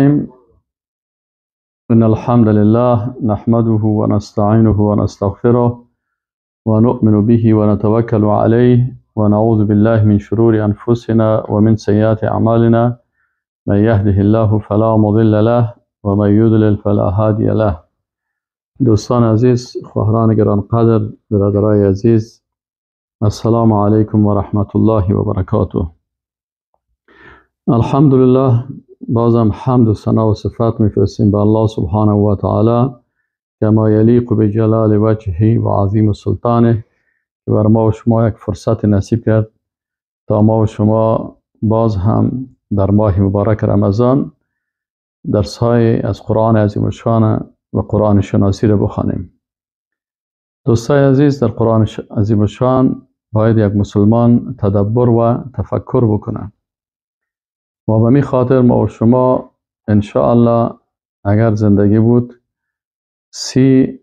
الرحیم. ان الحمد لله نحمده ونستعینه ونستغفره ونؤمن به ونتوکل علیه ونعوذ بالله من شرور انفسنا ومن سیئات اعمالنا. من یهده الله فلا مضل له ومن یضلل فلا هادی له. دوستان عزیز، خواهران گرانقدر، برادرای عزیز، السلام علیکم و رحمت الله و برکاته. الحمدلله، بازم حمد و ثنا و صفات میفرستیم به الله سبحانه و تعالی کما یلیق بجلال وجهه و عظیم سلطانه که بر ما و شما یک فرصت نصیب کرد تا ما و شما باز هم در ماه مبارک رمضان درس های از قرآن عظیم الشان و قرآن شناسی را بخوانیم. دوستای عزیز، در قرآن عظیم الشان باید یک مسلمان تدبر و تفکر بکنه و به می خاطر ما و شما انشاءالله اگر زندگی بود 30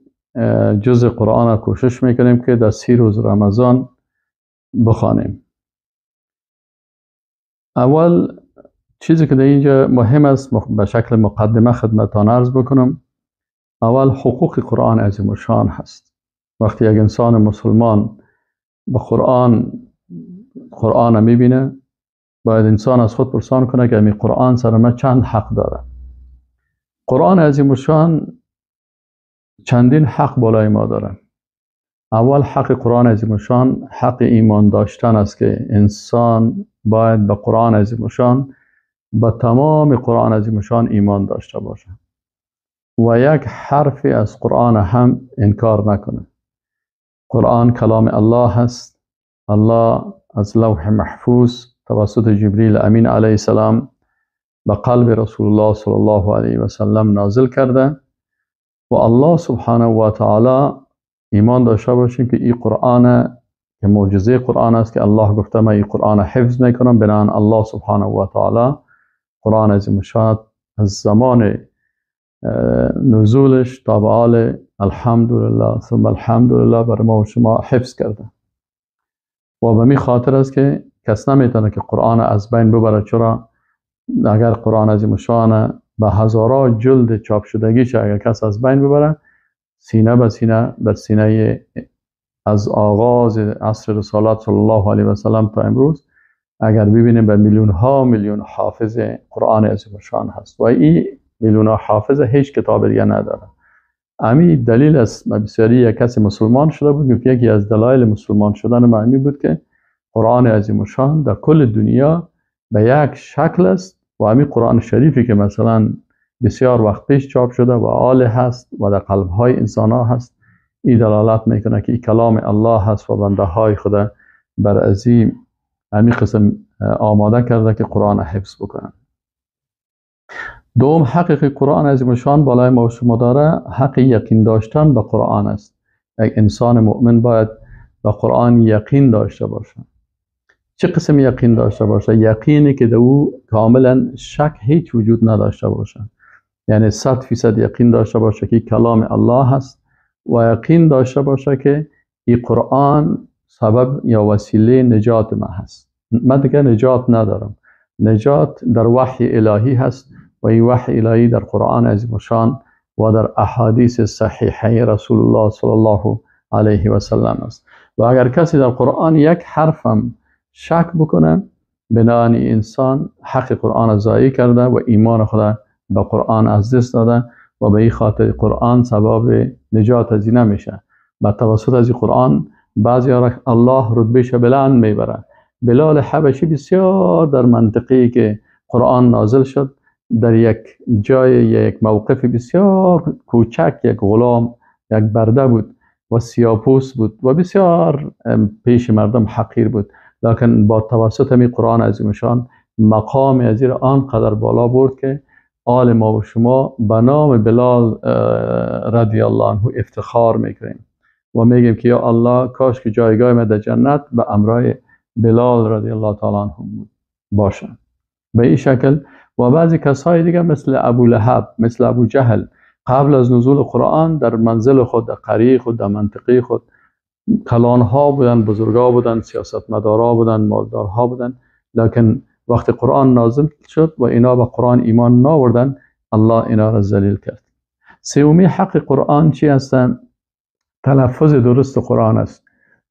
جزء قرآن را کوشش میکنیم که در 30 روز رمضان بخوانیم. اول چیزی که در اینجا مهم است به شکل مقدمه خدمتتان عرض بکنم، اول حقوق قرآن عظیم الشان هست. وقتی یک انسان مسلمان به قرآن میبینه، باید انسان از خود پرسان کنه که این قرآن سر ما چند حق داره. قرآن عظیم الشان چندین حق بالای ما داره. اول حق قرآن عظیم الشان حق ایمان داشتن است که انسان باید به قرآن عظیم الشان، به تمام قرآن عظیم الشان ایمان داشته باشه و یک حرفی از قرآن هم انکار نکنه. قرآن کلام الله هست. الله از لوح محفوظ توسط جبریل امین علیه السلام به قلب رسول الله صلی الله علیه و سلم نازل کرده و الله سبحانه و تعالی ایمان داشته باشیم که این قرآن که معجزه قرآن است که الله گفته من این قرآن حفظ میکنم. بنابراین الله سبحانه و تعالی قرآن عظیم الشان از زمان نزولش تا به حال الحمدلله ثم الحمدلله بر ما و شما حفظ کرده و به می خاطر است که کس نمیتونه که قرآن از بین ببره. چرا؟ اگر قرآن عظیم الشان به هزارها جلد چاپ شدگی چه اگر کس از بین ببره، سینه به سینه در سینه از آغاز عصر رسالت صلی الله علیه و سلم تا امروز اگر ببینیم به میلیون ها میلیون حافظ قرآن عظیم الشان هست و این میلیون ها حافظ هیچ کتاب دیگه نداره. امی دلیل است. بسیاری یک کسی مسلمان شده بود که یکی از دلایل مسلمان شدن ما امی بود که قرآن عظیم الشان در کل دنیا به یک شکل است و امی قرآن شریفی که مثلا بسیار وقت پیش چاپ شده و آله هست و در قلب های انسان ها هست، این دلالت میکنه که این کلام الله هست و بنده های خدا بر ازی امی قسم آماده کرده که قرآن حفظ بکنن. دوم حقیق قرآن عظیم الشان بالای ما و شما داره حق یقین داشتن به قرآن است. یک انسان مؤمن باید به قرآن یقین داشته باشه. چه قسم یقین داشته باشه؟ یقینی که در او کاملا شک هیچ وجود نداشته باشه، یعنی 100% یقین داشته باشه که کلام الله هست و یقین داشته باشه که این قرآن سبب یا وسیله نجات ما هست. من دیگه نجات ندارم، نجات در وحی الهی هست و این وحی الهی در قرآن عظیم الشان و در احادیث صحیحه رسول الله صلی الله علیه و سلم است. و اگر کسی در قرآن یک حرف هم شک بکنه، بنابراین انسان حق قرآن ضایع کرده و ایمان خود به قرآن از دست داده و به این خاطر قرآن سبب نجات از این نمیشه. با توسط از قرآن بعضی ها الله رتبهش بلند میبره. بلال حبشی بسیار در منطقه‌ای که قرآن نازل شد در یک جای یک موقف بسیار کوچک، یک غلام، یک برده بود و سیاپوس بود و بسیار پیش مردم حقیر بود، لکن با توسط می قرآن عظیم الشان مقام از آنقدر بالا برد که آل ما و شما به نام بلال رضی الله عنه افتخار میکنیم و میگیم که یا الله کاش که جایگاه ما در جنت به امرای بلال رضی الله تعالی عنه باشه. به این شکل و بعضی کسای دیگه مثل ابو لهب، مثل ابو جهل، قبل از نزول قرآن در منزل خود، در قریه خود، در منطقه خود کلانها بودن، بزرگا بودن، سیاستمدارا بودن، مالدارها بودن، لکن وقتی قرآن نازل شد و اینا به قرآن ایمان ناوردن، الله اینا را ذلیل کرد. سومی حق قرآن چی هست؟ تلفظ درست قرآن است.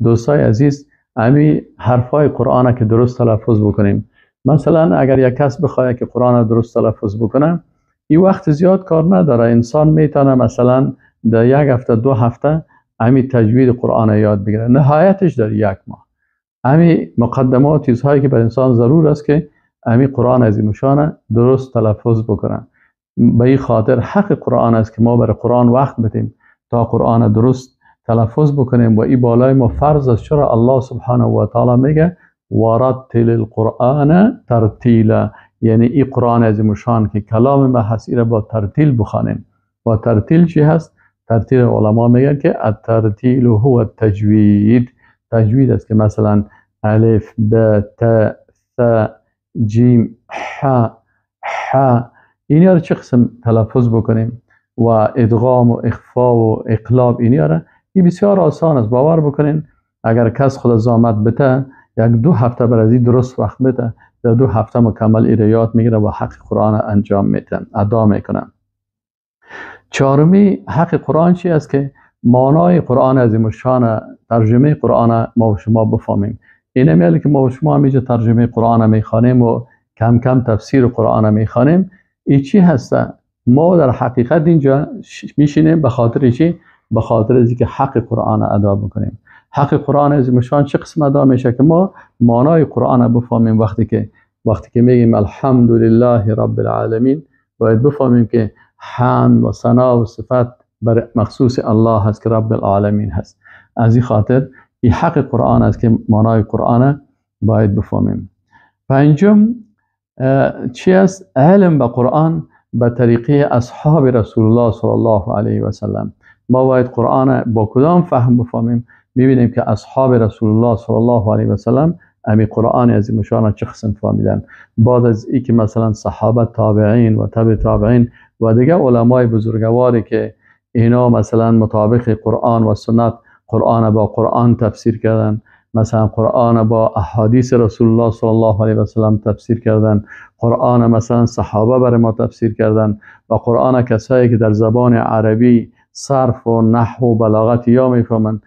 دوستای عزیز، امی حرفای قرآن که درست تلفظ بکنیم. مثلا اگر یک کس بخواد که قرآن درست تلفظ بکنه، این وقت زیاد کار نداره. انسان میتونه مثلا در یک هفته دو هفته امی تجوید قرآن یاد بگیره، نهایتش در یک ماه. امی مقدمات چیزهایی که بر انسان ضرور است که امی قرآن عظیم شان درست تلفظ بکنه. به این خاطر حق قرآن است که ما بر قرآن وقت بدیم تا قرآن درست تلفظ بکنیم و این بالای ما فرض است. چرا الله سبحانه و تعالی میگه ورتل القرآن ترتیلا، یعنی این قرآن عظیم شان که کلام ما هست ایره با ترتیل بخوانیم. با ترتیل چی هست؟ ترتیل علما میگن که الترتیل هو التجوید. تجوید است که مثلا الف ب ت ث جیم ح ح اینا رو چه قسم تلفظ بکنیم و ادغام و اخفا و اقلاب اینا رو، این بسیار آسان است. باور بکنین اگر کس خود زحمت بده یک دو هفته بر از این درست وقت بده، در 2 هفته مکمل ایره یاد میگیره و حق قرآن انجام میتن، ادا میکنن. چهارمی حق قرآن چی است؟ که معنای قرآن عظیم الشان، ترجمه قرآن ما و شما بفهمیم. اینه میاله که ما و شما همیشه ترجمه قرآن میخوانیم و کم کم تفسیر قرآن میخوانیم. این چی هسته؟ ما در حقیقت اینجا میشینیم به خاطر چی؟ به خاطر از اینکه حق قرآن ادا بکنیم. حق قرآن عظیم الشان چه قسم ادا میشه؟ که ما معنای قرآن بفهمیم. وقتی که میگیم الحمدلله رب العالمین، باید بفهمیم که حمد و ثنا و صفت بر مخصوص الله هست که رب العالمین هست. از این خاطر این حق قرآن است که معنای قرآن باید بفهمیم. پنجم چی است؟ علم به قرآن به طریقه اصحاب رسول الله صلی الله علیه و سلم. ما باید قرآن با کدام فهم بفهمیم؟ میبینیم که اصحاب رسول الله صلی الله علیه و سلم امی قرآن عظیم الشان چه قسم فهمیدن. بعد از اینکه مثلا صحابه تابعین و تبع تابعین و دیگه علمای بزرگواری که اینا مثلا مطابق قرآن و سنت قرآن با قرآن تفسیر کردن، مثلا قرآن با احادیث رسول الله صلی الله علیه و سلم تفسیر کردن، قرآن مثلا صحابه برای ما تفسیر کردن و قرآن کسایی که در زبان عربی صرف و نحو و بلاغت یا میفهمند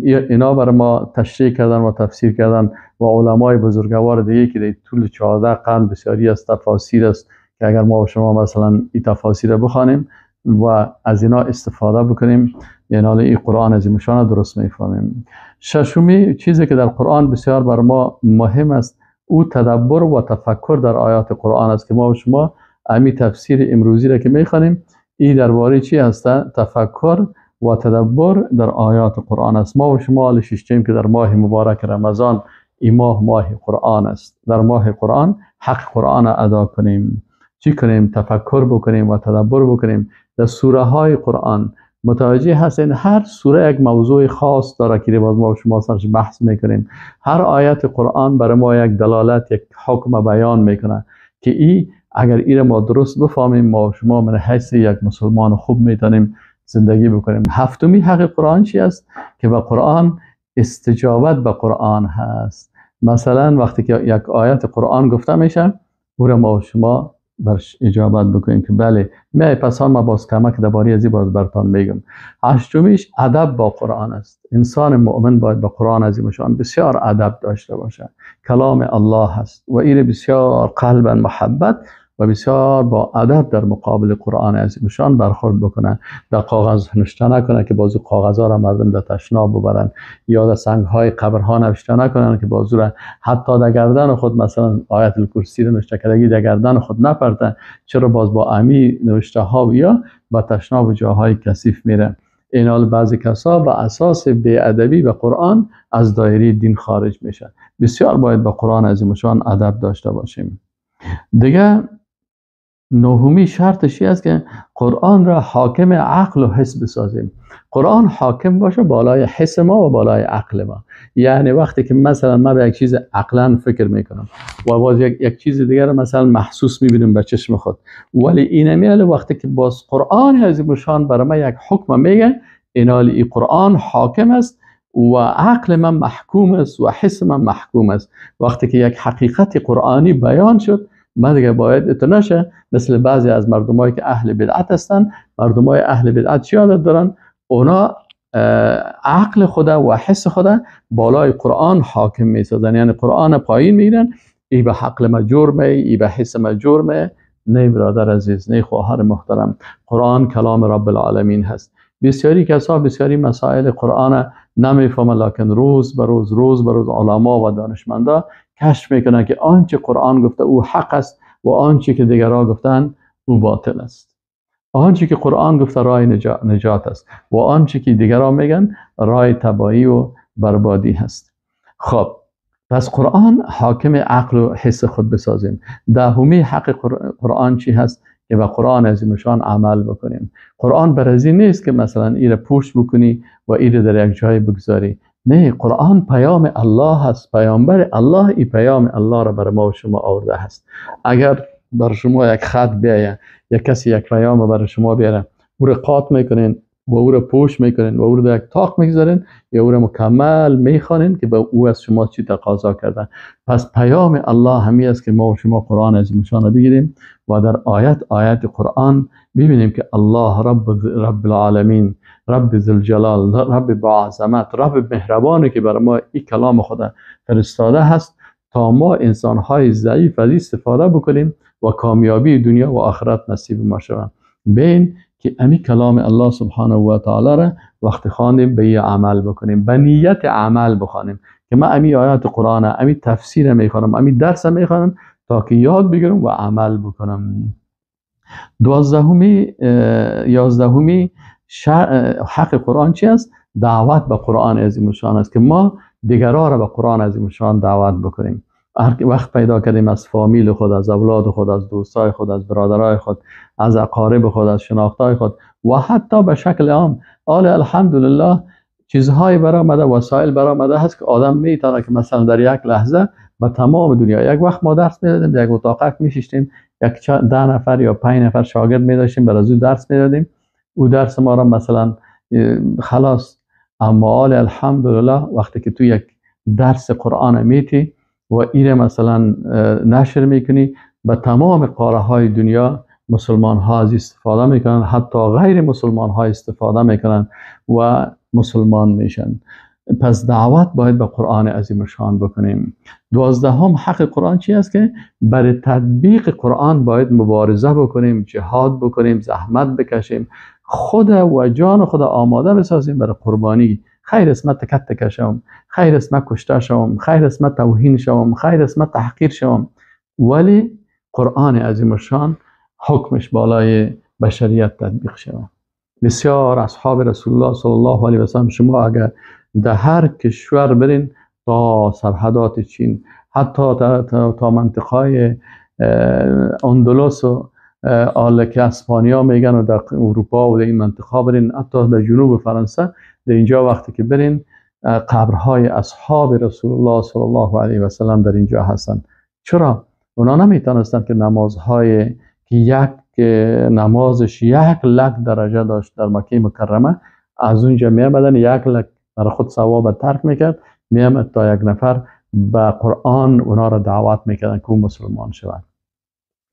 اینا برای ما تشریح کردن و تفسیر کردن و علمای بزرگوار دیگه که در طول 14 قرن بسیاری از تفاسیر است که اگر ما و شما مثلا این تفاسیر بخوانیم و از اینا استفاده بکنیم، یعنی این قرآن عظیم الشان درست میفهمیم. ششمی چیزی که در قرآن بسیار بر ما مهم است او تدبر و تفکر در آیات قرآن است که ما و شما امی تفسیر امروزی را که میخوانیم این درباره چی هست؟ تفکر و تدبر در آیات قرآن است. ما و شما حال ششتیم که در ماه مبارک رمضان، این ماه ماه قرآن است، در ماه قرآن حق قرآن ادا کنیم. چی کنیم؟ تفکر بکنیم و تدبر بکنیم در سوره های قرآن. متوجه هستین هر سوره یک موضوع خاص داره که باز ما و شما سرش بحث میکنیم. هر آیت قرآن برای ما یک دلالت، یک حکم بیان میکنه که ای اگر ای ما درست بفهمیم ما و شما من حیث یک مسلمان خوب میتونیم زندگی بکنیم. هفتمی حق قرآن چی است؟ که به قرآن استجابت به قرآن هست. مثلا وقتی که یک آیت قرآن گفته میشه او را ما و شما برش اجابت بکنیم که بله می پس ما باز کمک درباره ازی باز برتان میگم. هشتمیش ادب با قرآن است. انسان مؤمن باید با قرآن عظیم الشان بسیار ادب داشته باشه. کلام الله هست و این بسیار قلبا محبت و بسیار با ادب در مقابل قرآن عظیم الشان برخورد بکنه. در کاغذ نوشته نکنه که بازو کاغذها را مردم در تشناب ببرن، یا در سنگ های قبرها نوشته نکنن که بازو را حتی در گردن خود مثلا آیت الکرسی را نوشته کردگی در گردن خود نپرده، چرا باز با امی نوشته ها یا با تشناب جاهای کثیف میره. اینال بعضی کسا به اساس بی‌ادبی به قرآن از دایره دین خارج میشه. بسیار باید با قرآن عظیم الشان ادب داشته باشیم. دیگه نهمی شرطش است که قرآن را حاکم عقل و حس بسازیم. قرآن حاکم باشه بالای حس ما و بالای عقل ما. یعنی وقتی که مثلا ما به یک چیز عقلا فکر میکنم و باز یک چیز دیگر را مثلا محسوس میبینیم به چشم خود، ولی اینمیال وقتی که باز قرآن عظیم الشان برای ما یک حکم میگه، اینال ای قرآن حاکم است و عقل من محکوم است و حس من محکوم است. وقتی که یک حقیقت قرآنی بیان شد من دیگه باید اتو نشه مثل بعضی از مردمایی که اهل بدعت هستن. مردمای اهل بدعت چی عادت دارن؟ اونا عقل خدا و حس خدا بالای قرآن حاکم میسازن، یعنی قرآن پایین میگیرن، ای به عقل ما جرمه، ای به حس ما جرمه. نه برادر عزیز، نه خواهر محترم، قرآن کلام رب العالمین هست. بسیاری کسا بسیاری مسائل قرآن نمیفهمن، لکن روز به روز روز به روز علما و دانشمندا کشف میکنن که آنچه قرآن گفته او حق است و آنچه که دیگرها گفتن او باطل است. آنچه که قرآن گفته راه نجات است و آنچه که دیگرها میگن راه تباهی و بربادی هست. خب پس قرآن حاکم عقل و حس خود بسازیم. دهمی حق قرآن چی هست؟ که به قرآن عظیمشان عمل بکنیم. قرآن برازی نیست که مثلا ایره پوش بکنی و ایره در یک جای بگذاری. نه، قرآن پیام الله هست، پیامبر الله ای پیام الله را بر ما و شما آورده هست. اگر بر شما یک خط بیایه، یک کسی یک پیام بر شما بیاره، او را قاط میکنین و او را پوش میکنین و او را در یک تاق میگذارین یا او را مکمل میخوانین که به او از شما چی تقاضا کردن. پس پیام الله همی است که ما و شما قرآن عظیمشان بگیریم و در آیت آیت قرآن ببینیم که الله رب العالمین، رب ذوالجلال، رب با عظمت، رب مهربانی که بر ما این کلام خدا فرستاده هست تا ما انسانهای ضعیف از استفاده بکنیم و کامیابی دنیا و آخرت نصیب ما شود. بین که امی کلام الله سبحانه و تعالی را وقتی خواندیم به یه عمل بکنیم، به نیت عمل بخوانیم که من امی آیات قرآن، امی تفسیر میخوانم، امی درس میخوانم تا که یاد بگیرم و عمل بکنم. یازدهمی حق قرآن چی است؟ دعوت به قرآن عظیم الشان است که ما دیگرها را به قرآن عظیم الشان دعوت بکنیم. هر وقت پیدا کردیم از فامیل خود، از اولاد خود، از دوستای خود، از برادرای خود، از اقارب خود، از شناختای خود و حتی به شکل عام، آل الحمدلله چیزهای برآمده، وسایل برآمده هست که آدم میتونه که مثلا در یک لحظه به تمام دنیا. یک وقت ما درس میدادیم، یک اتاقک میشیشتیم، یک 10 نفر یا 5 نفر شاگرد میداشتیم، بر از او درس میدادیم، او درس ما را مثلا خلاص. اما آل الحمدلله وقتی که تو یک درس قرآن میتی و ایره مثلا نشر میکنی، به تمام قاره های دنیا مسلمان ها از استفاده میکنن، حتی غیر مسلمان ها استفاده میکنن و مسلمان میشن. پس دعوت باید به قرآن عظیم الشان بکنیم. 12 حق قرآن چی است؟ که برای تطبیق قرآن باید مبارزه بکنیم، جهاد بکنیم، زحمت بکشیم، خود و جان خود آماده بسازیم برای قربانی. خیر اسمت تکت کشم، خیر اسمت کشته شوم، خیر اسمت توهین شوم، خیر اسمت تحقیر شوم، ولی قرآن عظیم الشان حکمش بالای بشریت تطبیق شود. بسیار اصحاب رسول الله صلی الله علیه و سلم، شما اگر در هر کشور برین تا سرحدات چین، حتی تا منطقه اندلس و آل که اسپانیا میگن و در اروپا و در این منطقه برین، حتی در جنوب فرانسه، در اینجا وقتی که برین قبرهای اصحاب رسول الله صلی الله علیه و سلم در اینجا هستند. چرا؟ اونا نمیتونستند که نمازهای که یک نمازش 1 لک درجه داشت در مکه مکرمه، از اونجا میامدن 1 لک در خود ثواب ترک میکرد، میامد تا یک نفر به قرآن اونا را دعوت میکردن که مسلمان شوند.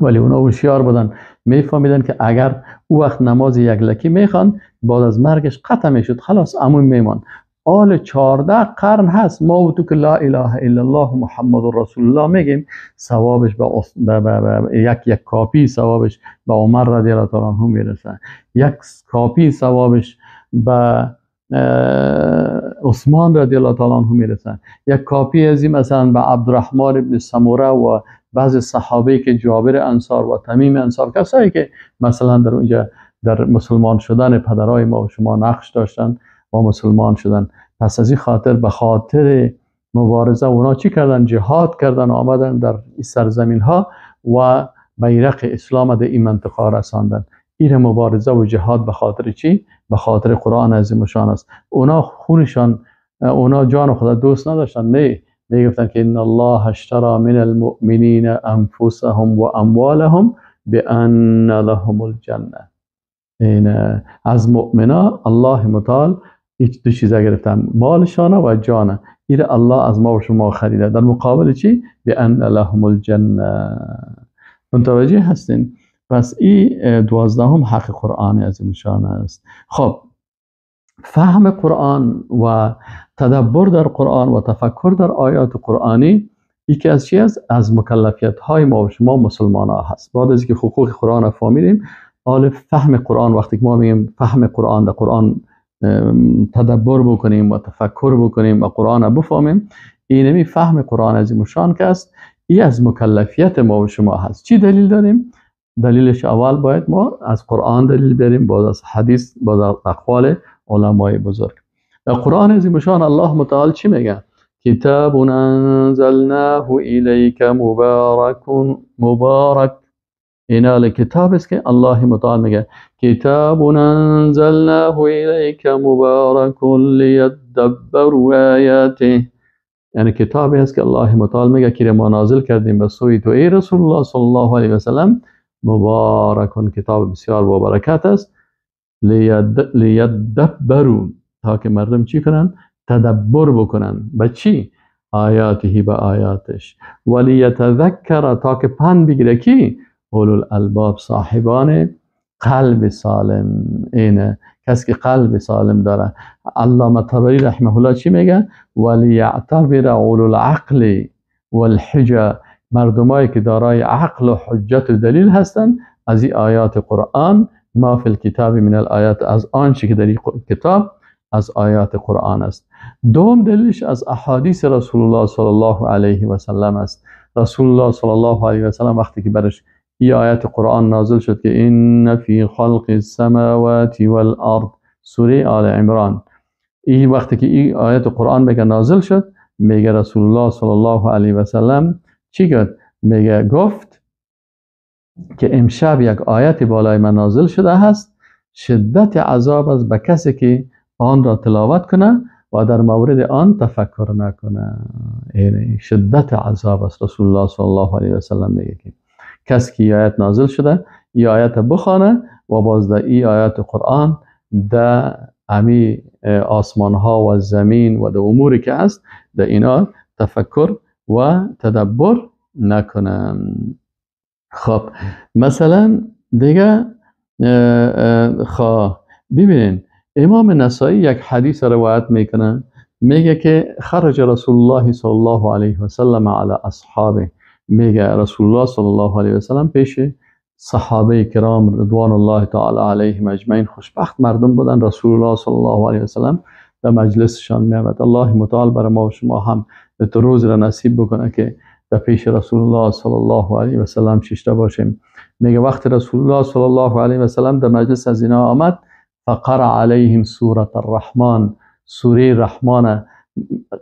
ولی اونا هوشیار بودن، میفهمیدن که اگر او وقت نماز 1 لکی میخوان، بعد از مرگش قطع میشد، خلاص امون میمان. آل 14 قرن هست ما و تو که لا اله الا الله محمد رسول الله میگیم، ثوابش به یک کاپی ثوابش به عمر رضی الله تعالی عنه میرسه، یک کاپی ثوابش به عثمان رضی الله تعالی عنه میرسه، یک کاپی از این مثلا به عبدالرحمن ابن سموره و بعض صحابه که جابر انصار و تمیم انصار، کسایی که مثلا در اونجا در مسلمان شدن پدرای ما و شما نقش داشتن و مسلمان شدن. پس از این خاطر به خاطر مبارزه اونا چی کردن؟ جهاد کردن، آمدن در این سرزمین ها و بیرق اسلام در این منطقه رساندن. این مبارزه و جهاد به خاطر چی؟ به خاطر قرآن عظیم شان است. اونا خونشان، اونا جان خدا دوست نداشتن، نه، میگفتن که ان الله اشترى من المؤمنین انفسهم و اموالهم بان لهم الجنه. این از مؤمنا الله متعال هیچ دو چیزا گرفتن، مالشان و جانه. این الله از ما و شما خریده، در مقابل چی؟ بان لهم الجنه. متوجه هستین؟ پس این 12 حق قرآن عظیم شان است. خب فهم قرآن و تدبر در قرآن و تفکر در آیات قرآنی یکی از چی است؟ از مکلفیت های ما و شما مسلمان ها هست. بعد از اینکه حقوق قرآن را فهمیدیم، حال فهم قرآن، وقتی که ما میگیم فهم قرآن، در قرآن تدبر بکنیم و تفکر بکنیم و قرآن را بفهمیم، اینمی فهم قرآن عظیم شان که است، ای از مکلفیت ما و شما هست. چی دلیل داریم؟ دلیلش اول باید ما از قرآن دلیل بیاریم، باز از حدیث، باز از اقوال علمای بزرگ. در قرآن عظیم شان الله متعال چی میگه؟ کتاب انزلناه الیک مبارک. اینا کتاب است که الله متعال میگه کتاب انزلناه الیک مبارک لیدبروا آیاته. یعنی کتابی است که الله متعال میگه که ما نازل کردیم به سوی تو ای رسول الله صلی الله علیه و سلم، مبارک، کتاب بسیار با برکت است، لیدبروا، تا که مردم چی کنن؟ تدبر بکنن. به چی؟ آیاته، به آیاتش. ولیتذکر، تا که پند بگیره کی؟ اولو الالباب، صاحبان قلب سالم. اینه کسی که قلب سالم داره. علامه طبری رحمه الله چی میگه؟ ولیعتبر اولو العقل والحجه، مردمایی که دارای عقل و حجت و دلیل هستن از این آیات قرآن، ما فی الکتاب من الآیات، از آنچه که در این کتاب از آیات قرآن است. دوم دلیلش از احادیث رسول الله صلی الله علیه و سلم است. رسول الله صلی الله علیه و سلم وقتی که برش این آیات قرآن نازل شد که ان فی خلق السماوات والارض، سوره آل عمران، این وقتی که این آیات قرآن میگه نازل شد، میگه رسول الله صلی الله علیه و سلم چی گفت؟ میگه گفت که امشب یک آیت بالای من نازل شده هست، شدت عذاب است به کسی که آن را تلاوت کنه و در مورد آن تفکر نکنه. یعنی شدت عذاب است. رسول الله صلی الله علیه و سلم میگه که کسی که آیت نازل شده ای آیت بخوانه و باز در ای آیت قرآن در امی آسمان ها و زمین و در اموری که است در اینا تفکر و تدبر نکنه. خب مثلا دیگه خب ببینین امام نسائی یک حدیث روایت میکنه، میگه که خرج رسول الله صلی الله علیه و سلم علی اصحابه، میگه رسول الله صلی الله علیه و سلم پیش صحابه کرام رضوان الله تعالی علیهم اجمعین، خوشبخت مردم بودن، رسول الله صلی الله علیه و سلم در مجلسشان میآمد. الله متعال بر ما و شما هم روز را نصیب بکنه که در پیش رسول الله صلی الله علیه و سلم ششته باشیم. میگه وقت رسول الله صلی الله علیه و سلم در مجلس از اینا آمد، فقرأ علیهم سورة الرحمن، سوره رحمان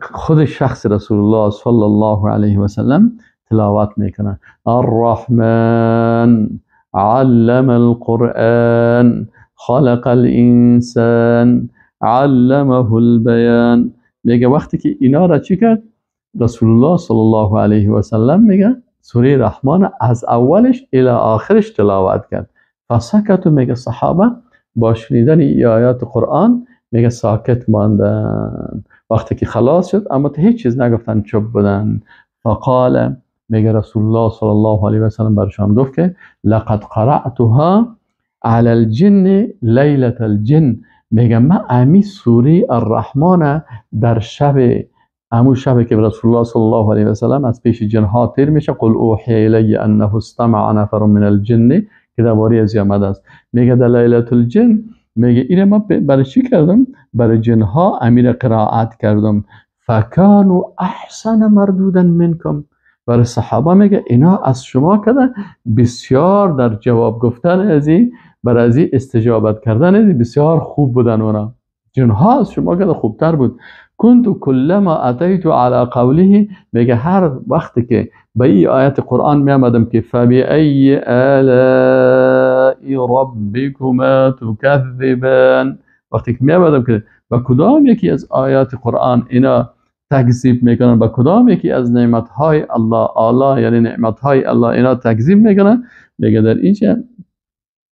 خود شخص رسول الله صلی الله علیه و سلم تلاوت میکنه. الرحمن علم القرآن خلق الانسان علمه البیان. میگه وقتی که اینا را چی کرد رسول الله صلی الله علیه و سلم، میگه سوره رحمان از اولش الی آخرش تلاوت کرد. فسکتوا، میگه صحابه با شنیدن ای آیات قرآن میگه ساکت ماندن. وقتی که خلاص شد اما هیچ چیز نگفتن، چوب بودن. فقال، میگه رسول الله صلی الله علیه و سلم برشان گفت که لقد قرأتها علی الجن لیلة الجن، میگه من امی سوره الرحمن در شب، امو شب که رسول الله صلی الله علیه و سلم از پیش جنها تیر میشه، قل اوحی الی انه استمع نفر من الجن، که درباره از آمده است. میگه در لیلة الجن، میگه اینو من برای چی کردم؟ برای جنها امیر قرائت کردم. فکانوا احسن مردودا منکم، برای صحابه میگه اینا از شما کده بسیار در جواب گفتن ازی، برای ازی استجابت کردن ازی بسیار خوب بودن. اونا جنها از شما کده خوبتر بود. کنت کلما اتیت علی قوله، میگه هر وقتی که به این آیت قرآن می آمدم که فبأی آلاء ربکما تکذبان، وقتی که می آمدم که با کدام یکی از آیات قرآن اینا تکذیب میکنن، با کدام یکی از نعمتهای الله، آلا یعنی نعمتهای الله اینا تکذیب میکنن، میگه در اینجا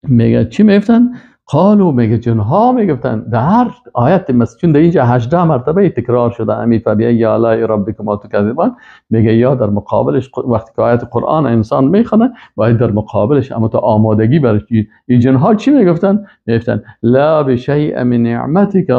میگه چی میفتن؟ قالو میگه جنها میگفتن در هر آیت، مثلا چون در اینجا 18 مرتبه تکرار شده امی فبی آلاء ربکما تکذبان، میگه یا در مقابلش وقتی که آیت قرآن انسان میخونه باید در مقابلش اما تا آمادگی برای این جنها چی میگفتن؟ میگفتن لا بشیء من نعمتک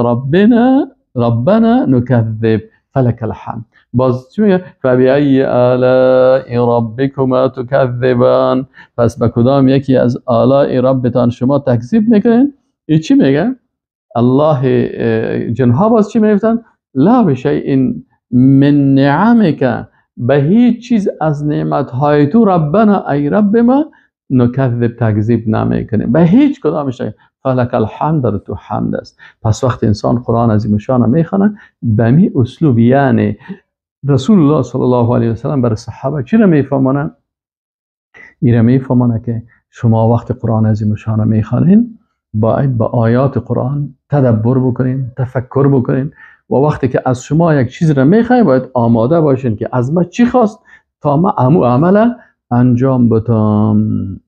ربنا نکذب فلک الحمد. باز چی میگه؟ فبأی آلاء ربکما تکذبان، پس به کدام یکی از آلاء ربتان شما تکذیب میکنین؟ این چی میگه؟ الله جنها باز چی میگفتن؟ لا بشیء من نعمک، به هیچ چیز از نعمتهای تو ربنا ای رب ما نکذب، تکذیب نمیکنیم به هیچ کدامش. فلک الحمد، در تو حمد است. پس وقت انسان قرآن عظیم شان میخونه به می اسلوب، یعنی رسول الله صلی الله علیه وسلم برای صحابه چی را میفهمانه؟ این را میفهمانه که شما وقت قرآن عظیم شان میخوانین باید با آیات قرآن تدبر بکنین، تفکر بکنین، و وقتی که از شما یک چیز را میخواین باید آماده باشین که از ما چی خواست تا ما امو عمل انجام بدم.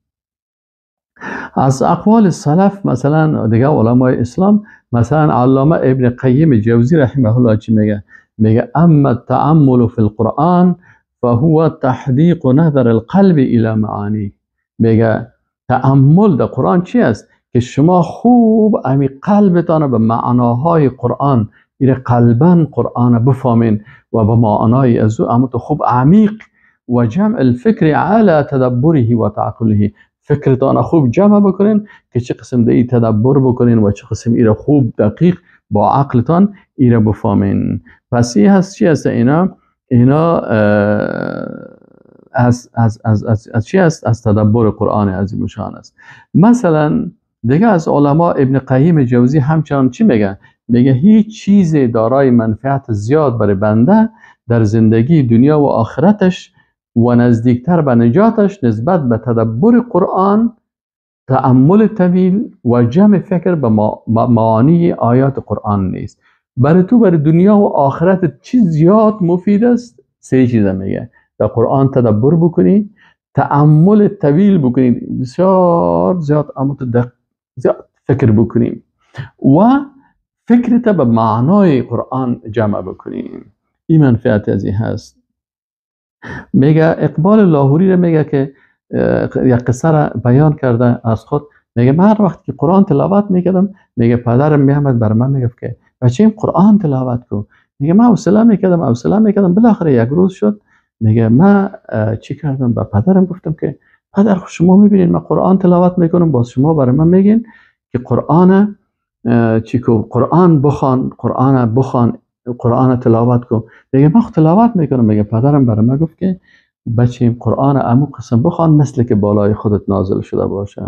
از اقوال سلف مثلا دیگه علمای اسلام، مثلا علامه ابن قیم جوزی رحمه الله چی میگه؟ میگه اما التأمل فی القرآن فهو تحدیق نظر القلب الى معانی. میگه تأمل در قرآن چی است؟ که شما خوب امی قلبتان به معناهای قرآن، ایره قلبا قرآن بفهمین و به معنای از او اما تو خوب عمیق و جمع الفکر على تدبره و تعقله، فکرتان خوب جمع بکنین که چه قسم در ای تدبر بکنین و چه قسم ایره خوب دقیق با عقلتان ایره بفهمین. پس این هست چی هست؟ اینا از از از از از چی هست؟ از تدبر قرآن عظیم شان است. مثلا دیگه از علما ابن قیم جوزی همچنان چی میگه؟ میگه هیچ چیز دارای منفعت زیاد برای بنده در زندگی دنیا و آخرتش و نزدیکتر به نجاتش نسبت به تدبر قرآن، تأمل طویل و جمع فکر به معانی آیات قرآن نیست. برای تو برای دنیا و آخرت چی زیاد مفید است؟ سه چیز میگه: در قرآن تدبر بکنی، تأمل طویل بکنی، بسیار زیاد زیاد فکر بکنیم و فکرت به معنای قرآن جمع بکنیم. این منفعت از این هست. میگه اقبال لاهوری رو میگه که یک قصه را بیان کرده از خود، میگه من هر وقت که قرآن تلاوت میکردم، میگه پدرم میامد بر من میگفت که بچه‌م قرآن تلاوت کن. میگه من حوصله میکردم، بالاخره یک روز شد، میگه من چی کردم؟ به پدرم گفتم که پدر شما میبینین من قرآن تلاوت میکنم، باز شما برای من میگین که قرآن چی کو، قرآن بخوان، قرآن بخوان، قرآن تلاوت کن. میگه من تلاوت میکنم. میگه پدرم برای من گفت که بچیم قرآن امو قسم بخوان مثل که بالای خودت نازل شده باشه،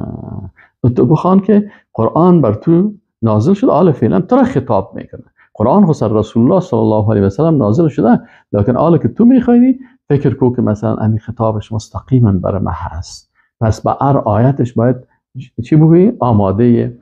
تو بخوان که قرآن بر تو نازل شده، حالا فعلا تو را خطاب میکنه. قرآن خود سر رسول الله صلی الله علیه و سلم نازل شده، لکن حالا که تو میخوانی فکر کو که مثلا امی خطابش مستقیما برای من هست. پس به هر آیتش باید چی بگویی؟ آماده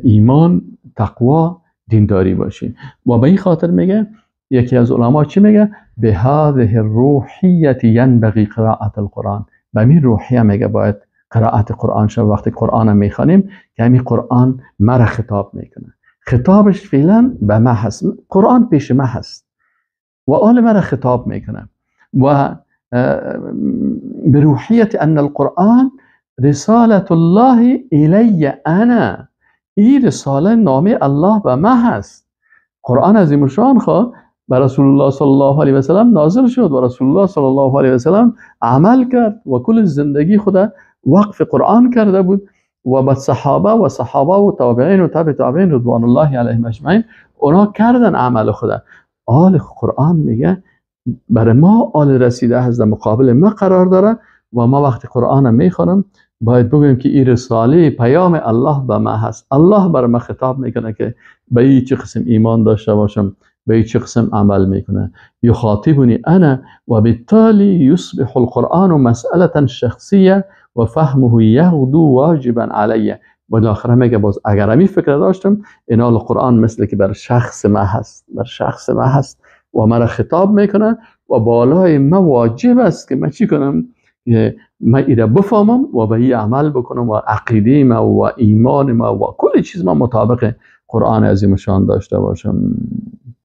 ایمان، تقوا، دینداری باشی. و به این خاطر میگه یکی از علما چی میگه؟ به هذه الروحیت ینبغی قراءت القرآن. به این روحیه میگه باید قرائت قرآن شد. وقتی قرآن میخوانیم که همین قرآن مرا خطاب میکنه، خطابش فعلا به ما هست، قرآن پیش ما هست و آل مرا خطاب میکنه. و بروحیت ان القرآن رسالت الله الی انا، این رساله نامه الله به ما هست. قرآن عظیم الشان خواه به رسول الله صلی الله علیه و سلم نازل شد و رسول الله صلی الله علیه و سلم عمل کرد و کل زندگی خود وقف قرآن کرده بود و به صحابه و صحابه و تابعین و تابع تابعین رضوان الله علیهم اجمعین اونا کردن عمل خود. آل قرآن میگه برای ما آل رسیده هست، در مقابل ما قرار داره و ما وقتی قرآن میخوانم باید بگویم که این رساله پیام الله به ما هست. الله بر ما خطاب میکنه که به این چه قسم ایمان داشته باشم، به این چه قسم عمل میکنه. یخاطبنی انا و بالتالي یصبح القرآن مسألة شخصیه و فهمه یغدو واجبا علی. بالاخره میگه باز اگر می فکر داشتم اینا القرآن مثل که بر شخص ما هست، بر شخص ما هست و مرا خطاب میکنه و بالای ما واجب است که من چی کنم؟ من ایره بفهمم و به این عمل بکنم و عقیده ما و ایمان ما و کل چیز ما مطابق قرآن عظیم شان داشته باشم.